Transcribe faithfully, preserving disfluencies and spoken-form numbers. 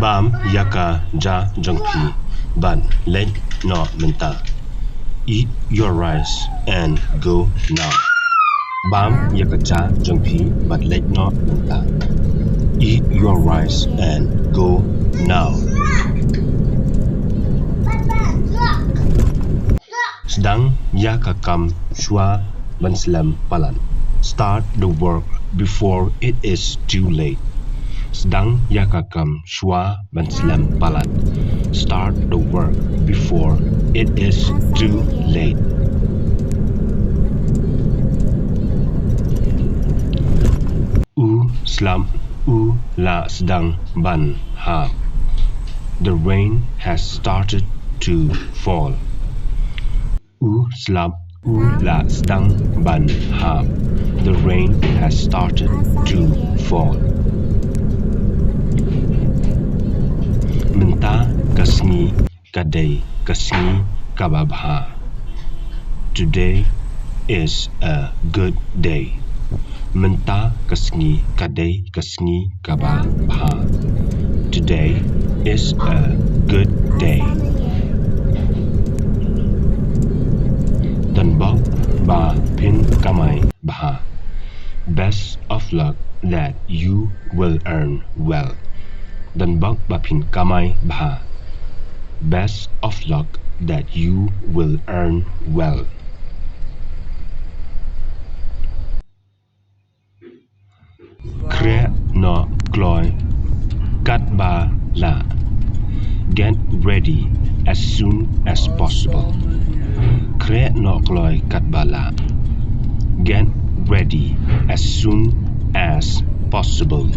Bam ïa ka ja jong phi bad leit noh mynta. Eat your rice and go now. Bam ïa ka ja jong phi bad leit noh mynta. Eat your rice and go now. Sdang ïa ka kam shuwa ban slem palat. Start the work before it is too late. Sdang ïa ka kam shuwa ban slem palat. Start the work before it is too late. U slap u la sdang ban hap. The rain has started to fall. U slap u la sdang ban hap. The rain has started to fall. Mynta ka sngi ka dei ka sngi kaba bha. Today is a good day. Mynta ka sngi ka dei ka sngi kaba bha. Today is a good day. Don bok ba phin kamai bha. Best of luck that you will earn well. Don bok ba phin kamai bha. Best of luck that you will earn well. Khreh noh kloi katba lah. Get ready as soon as possible. Khreh noh kloi katba lah. Get ready as soon as possible.